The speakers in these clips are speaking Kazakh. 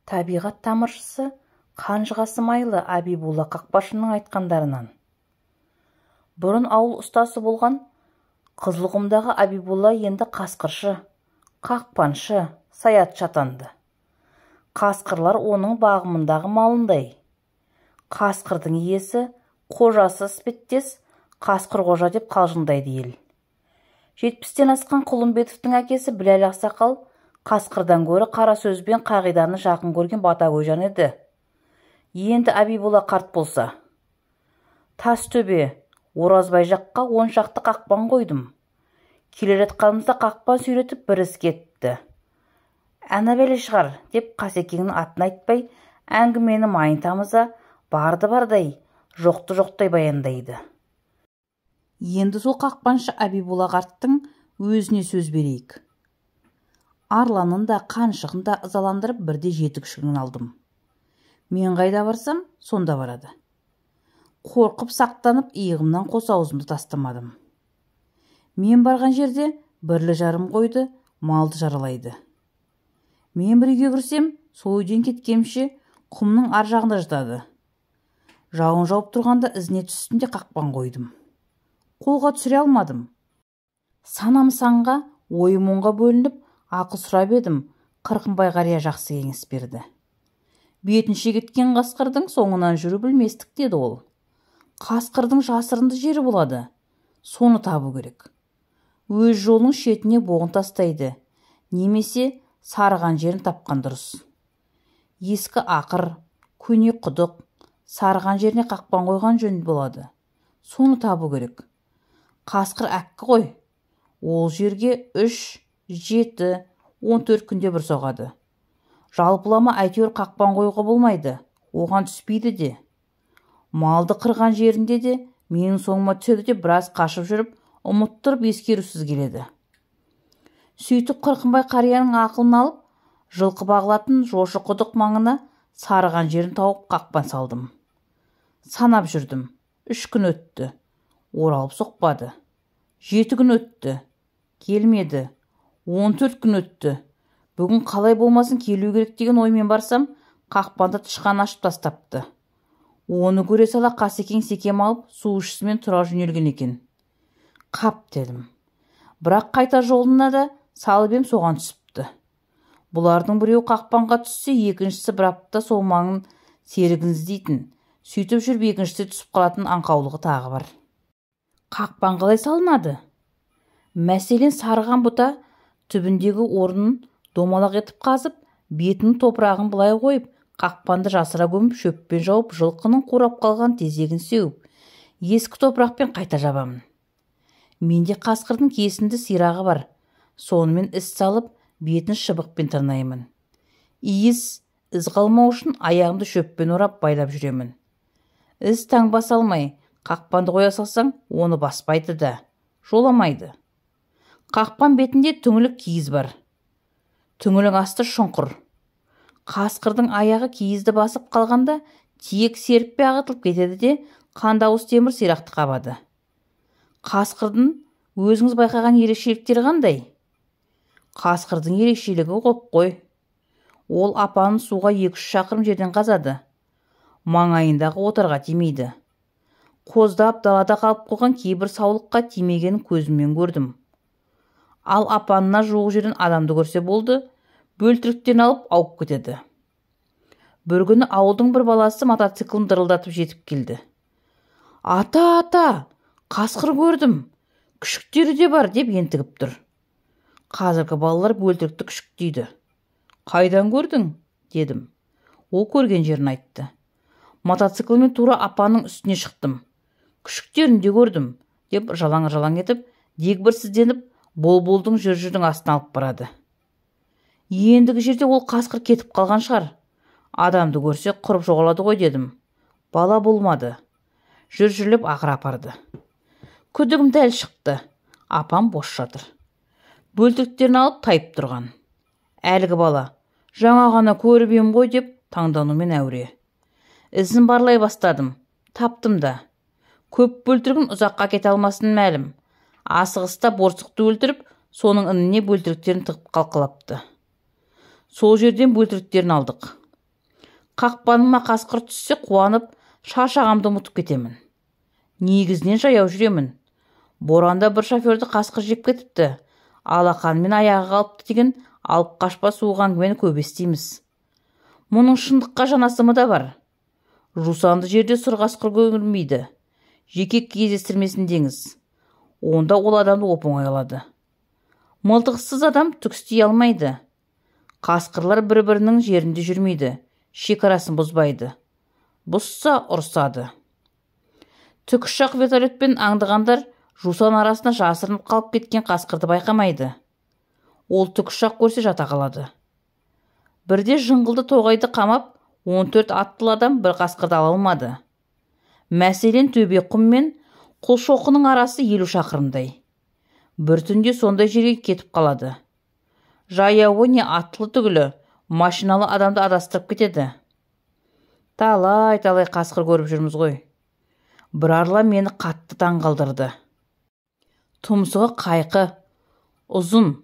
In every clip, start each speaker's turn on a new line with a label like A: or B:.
A: Табиғат тамыршысы қанжығасы майлы Әбибулла қақпашының айтқандарынан. Бұрын ауыл ұстасы болған Қызылқұмдағы Әбибулла енді қасқыршы, қақпаншы, саятшы атанды. Қасқырлар оның бағымындағы малындай. Қасқырдың иесі, қожасы іспеттес қасқыр қожа деп қалжыңдайды ел. 70-тен асқан Құлымбетовтің әкесі Біләл ақсақал қасқырдан гөрі қара сөз бен қағиданы жақын көрген батагөй жан еді. Енді Әбибулла қарт болса. Тас төбе, Оразбай жаққа 10 шақты қақпан қойдым. Келе жатқанымызда қақпан сүйретіп бір іс кетті. Әна бәле шығар, деп Қасекеңнің атын айтпай, әңгімені майын тамыза, барды бардай, жоқты жоқтай баяндайды. Енді сол қақпаншы Әбибулла қарттың өзіне сөз берейік. Арланын да, қаншығын да ызаландырып бірде 7 күшігін алдым. Мен қайда барсам, сонда барады. Қорқып сақтанып, иығымнан қос аузымды тастамадым. Мен барған жерде бірлі-жарым қойды, малды жаралайды. Мен бір үйге кірсем, сол үйден кеткенше құмның ар жағында жатады. Жауын жауып тұрғанда ізіне түстім де қақпан қойдым. Қолға түсіре алмадым. Санам санға, ойым оңға бөлініп, ақыл сұрап едім, Қырқымбай қария жақсы кеңес берді. Бетінше кеткен қасқырдың соңынан жүру білместік, деді ол. Қасқырдың жасырынды жері болады, соны табу керек. Өз жолының шетіне боғын тастайды, немесе сарыған жерін тапқан дұрыс. Ескі ақыр, көне құдық, сарыған жеріне қақпан қойған жөн болады, соны табу керек. Қасқыр әккі ғой, ол жерге 3, 7, 14 күнде бір соғады. Жалпылама әйтеуір қақпан қоюға болмайды, оған түспейді де. Малды қырған жерінде де менің соңыма түседі де біраз қашып жүріп, ұмыттырып ескерусіз келеді. Сөйтіп Қырқымбай қарияның ақылын алып, жылқы бағылатын жошы құдық маңына сарыған жерін тауып қақпан салдым. Санап жүрдім. 3 күн өтті. Оралып соқпады. 7 күн өтті. Келмеді. 14 күн өтті. Бүгін қалай болмасын келу керек деген оймен барсам, қақпанды тышқан ашып тастапты. Оны көре сала Қасекең секем алып, су ішісімен тұра жөнелген екен. Қап дедім. Бірақ қайта жолына да салып ем соған түсіпті. Бұлардың біреуі қақпанға түссе, екіншісі бір апта сол маңын серігін іздейтін, сөйтіп жүріп екіншісі түсіп қалатын аңқаулығы тағы бар. Қақпан қалай салынады? Мәселен, сарыған бұта түбіндегі орнын домалақ етіп қазып, бетінің топырағын былай қойып, қақпанды жасыра көміп, шөппен жауып, жылқының қурап қалған тезегін сеуіп, ескі топырақпен қайта жабамын. Менде қасқырдың кесінді сирағы бар, сонымен із салып, бетін шыбықпен тырнаймын. Иіс, із қалмау үшін аяғымды шөппен орап байлап жүремін. Із таңба салмай, қақпанды қоя салсаң, оны баспайды да, жоламайды. Қақпан бетінде түңілік киіз бар. Түңілік асты шұңқыр. Қасқырдың аяғы киізді басып қалғанда тиек серіппе ағытылып кетеді де, қандауыз темір сирақты қабады. Қасқырдың өзіңіз байқаған ерекшеліктері қандай? Қасқырдың ерекшелігі қоп қой. Ол апанын суға 2-3 шақырым жерден қазады. Маңайындағы отарға тимейді. Қоздап далада қалып қойған кейбір саулыққа тимегенін көзіммен көрдім. Ал апанына жуық жерден адамды көрсе болды, бөлтіріктен алып ауып кетеді. Бір күні ауылдың бір баласы мотоциклін дырылдатып жетіп келді. Ата, ата, қасқыр көрдім, күшіктері де бар деп ентігіп тұр. Қазіргі балалар бөлтірікті күшік дейді. Қайдан көрдің? Дедім. Ол көрген жерін айтты. Мотоциклмен тура апаның үстіне шықтым. Күшіктерін де көрдім, деп жалаң-жалаң етіп, дегбірсізденіп, бол-болдың жүр-жүрдің астына алып барады. Ендігі жерде ол қасқыр кетіп қалған шығар. Адамды көрсе құрып жоғалады ғой дедім. Бала болмады. Жүр-жүрлеп ақыр апарды. Күдігім дәл шықты. Апам бос жатыр. Бөлтіріктерін алып тайып тұрған. Әлгі бала, жаңа ғана көріп ем ғой деп таңданумен әуре. Ізін барлай бастадым. Таптым да. Көп бөлтірігін ұзаққа кете алмасын мәлім. Асығыста борсықты өлтіріп, соның ініне бөлтіріктерін тығып қалқалапты. Сол жерден бөлтіріктерін алдық. Қақпаныма қасқыр түссе қуанып, шаршағамды ұмытып кетемін. Негізінен жаяу жүремін. Боранда бір шоферді қасқыр жеп кетіпті, алақанымен аяғы қалыпты деген алып қашпа суық әңгімені көп естиміз. Мұның шындыққа жанасымы да бар. Жусанды жерде сұр қасқыр көрінбейді. Жеке кездестірмесін деңіз. Онда ол адамды оп-оңай алады. Мылтықсыз адам түк істей алмайды. Қасқырлар бір-бірінің жерінде жүрмейді, шекарасын бұзбайды. Бұзса ұрсады. Тікұшақ вертолетпен аңдығандар жусан арасына жасырынып қалып кеткен қасқырды байқамайды. Ол тікұшақ көрсе жата қалады. Бірде жыңғылды тоғайды қамап, 14 аттылы адам бір қасқырды ала алмады. Мәселен, төбе құм мен Құлшоқының арасы 50 шақырымдай. Бір түнде сондай жерге кетіп қалады. Жаяуы не аттылы түгілі, машиналы адамды адастырып кетеді. Талай-талай қасқыр көріп жүрміз ғой. Бір арлан мені қатты таңғалдырды. Тұмсығы қайқы, ұзын,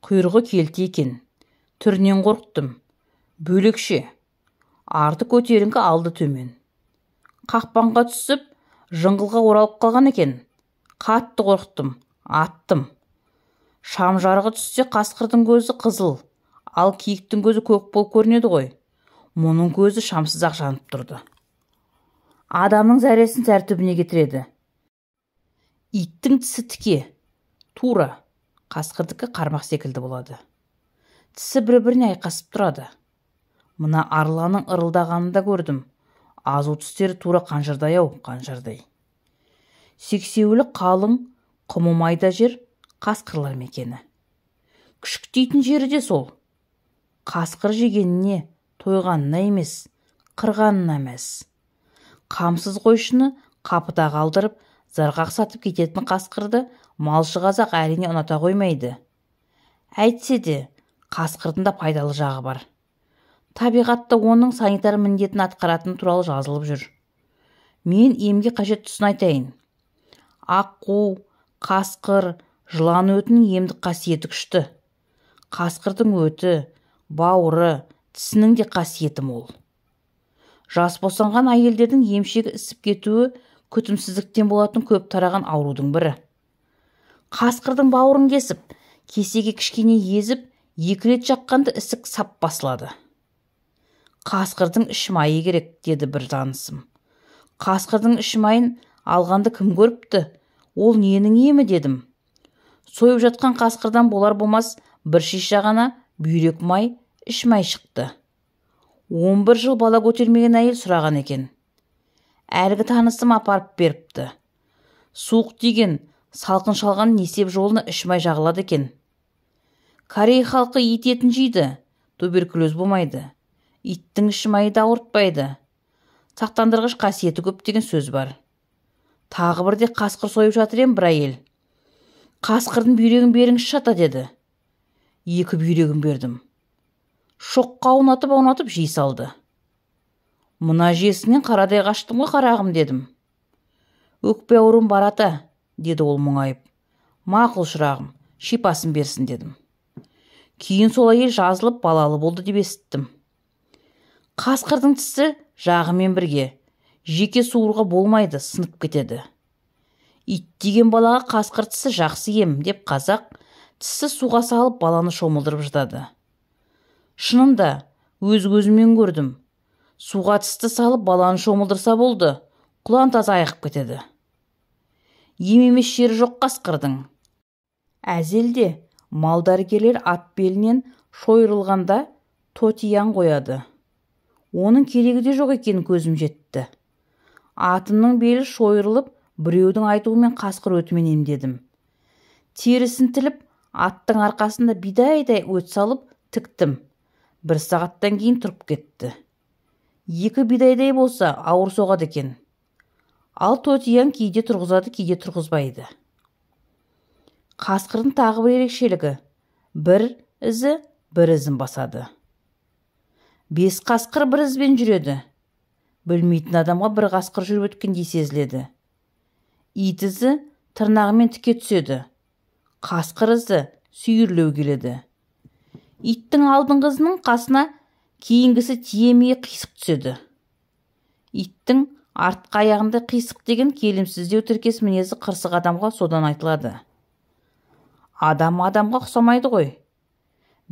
A: құйрығы келте екен. Түрінен қорықтым. Бөлекше. Арты көтеріңкі, алды төмен. Қақпанға түсіп, жыңғылға оралып қалған екен. Қатты қорықтым, аттым. Шам жарығы түссе қасқырдың көзі қызыл, ал киіктің көзі көк болып көрінеді ғой. Мұның көзі шамсыз-ақ жанып тұрды. Адамның зәресін зәр түбіне кетіреді. Иттің тісі тіке, тура, қасқырдікі қармақ секілді болады. Тісі бір-біріне айқасып тұрады. Мына арланның ырылдағанын да көрдім. Азу тістері тура қанжардай-ау, қанжардай. Сексеуілі қалың, құмы майда жер қасқырлар мекені. Күшіктейтін жері де сол. Қасқыр жегеніне, тойғанына емес, қырғанына мәз. Қамсыз қойшыны қапыда қалдырып, зарғақ сатып кететін қасқырды малшы қазақ әрине ұната қоймайды. Әйтсе де, қасқырдың да пайдалы жағы бар. Табиғатта оның санитар міндетін атқаратыны туралы жазылып жүр. Мен емге қажет тұсын айтайын. Аққу, қасқыр, жылан өтінің емдік қасиеті күшті. Қасқырдың өті, бауыры, тісінің де қасиеті мол. Жас босанған әйелдердің емшегі ісіп кетуі күтімсіздіктен болатын көп тараған аурудың бірі. Қасқырдың бауырын кесіп, кесеге кішкене езіп, 2 рет жаққанда ісік сап басылады. Қасқырдың іш майы керек, деді бір танысым. Қасқырдың іш майын алғанды кім көріпті? Ол ненің емі, дедім. Сойып жатқан қасқырдан болар болмас бір шиша ғана бүйрек май, іш май шықты. 11 жыл бала көтермеген әйел сұраған екен. Әлгі танысым апарып беріпті. Суық тиген, салқын шалған несеп жолына іш май жағылады екен. Корей халқы ит етін жейді, туберкулез болмайды. Иттің іш майы да ауыртпайды. Сақтандырғыш қасиеті көп деген сөз бар. Тағы бірде қасқыр сойып жатыр ем бір әйел. Қасқырдың бүйрегін беріңізші ата, деді. 2 бүйрегін бердім. Шоққа аунатып-аунатып жей салды. Мына жесінен қарадай қаштым ғой қарағым, дедім. Өкпе ауруым бар ата, деді ол мұңайып. Мақұл шырағым, шипасын берсін, дедім. Кейін сол әйел жазылып балалы болды деп есіттім. Қасқырдың тісі жағымен бірге, жеке суыруға болмайды, сынып кетеді. Ит деген балаға қасқыр тісі жақсы ем, деп қазақ тісі суға салып баланы шомылдырып жатады. Шынында өз көзіммен көрдім. Суға тісті салып баланы шомылдырса болды, құлан таза айығып кетеді. Ем емес жері жоқ қасқырдың. Әзелде мал дәрігерлер ат белінен шойырылғанда тотиян қояды. Оның керегі де жоқ екенін көзім жетті. Атымның белі шойырылып, біреудің айтуымен қасқыр өтімен емдедім. Терісін тіліп, аттың арқасында бидайдай өт салып тіктім. 1 сағаттан кейін тұрып кетті. 2 бидайдай болса ауыр соғады екен. Ал тотиян кейде тұрғызады, кейде тұрғызбайды. Қасқырдың тағы бір ерекшелігі, бір ізі бір ізін басады. 5 қасқыр бір ізбен жүреді. Білмейтін адамға бір қасқыр жүріп өткендей сезіледі. Ит ізі тырнағымен тіке түседі. Қасқыр ізі сүйірлеу келеді. Иттің алдыңғы ізінің қасына Кейінгісі тиемей қисық түседі. Иттің артқы аяғында қисық деген келімсіздеу тіркес мінезі қырсық адамға содан айтылады. Адам адамға ұқсамайды ғой.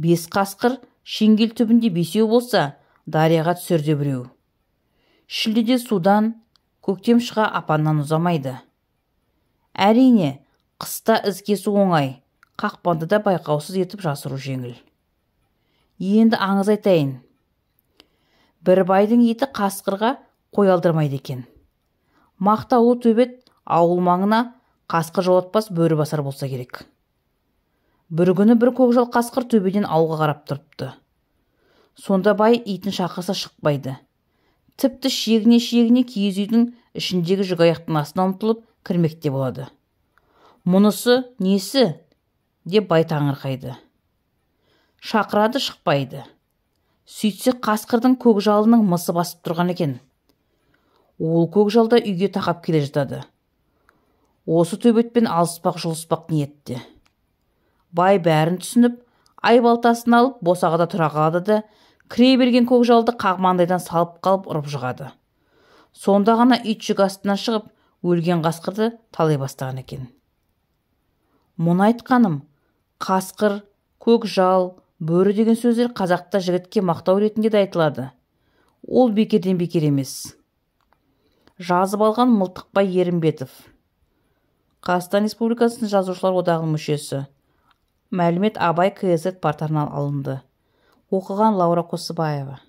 A: 5 қасқыр шеңгел түбінде 5 болса, дарияға түсерде біреу. Шілдеде судан, көктем шыға апаннан ұзамайды. Әрине, қыста із кесу оңай, қақпанды да байқаусыз етіп жасыру жеңіл. Енді аңыз айтайын. Бір байдың иті қасқырға қой алдырмайды екен. Мақтаулы төбет ауыл маңына қасқыр жолатпас бөрі басар болса керек. Бір күні бір көкжал қасқыр төбеден ауылға қарап тұрыпты. Сонда бай итін шақырса шықпайды. Тіпті шегіне-шегіне киіз үйдің ішіндегі жүк аяқтың астына ұмтылып кірмекте болады. Мұнысы несі? Деп бай таңырқайды. Шақырады, шықпайды. Сөйтсе қасқырдың көкжалының мысы басып тұрған екен. Ол көкжалда үйге тақап келе жатады. Осы төбетпен алыспақ-жұлыспақ ниетте. Бай бәрін түсініп, айбалтасын алып, босағада тұра қалады да, кіре берген көкжалды қақ маңдайдан салып қалып ұрып жығады. Сонда ғана ит жүк астынан шығып, өлген қасқырды талай бастаған екен. Мұны айтқаным, қасқыр, көкжал, бөрі деген сөздер қазақта жігітке мақтау ретінде де айтылады. Ол бекерден бекер емес. Жазып алған Мылтықбай Ерімбетов. Қазақстан Республикасының Жазушылар одағының мүшесі. Мәлімет Абай КЗ порталынан алынды. Оқыған Лаура Косыбаева.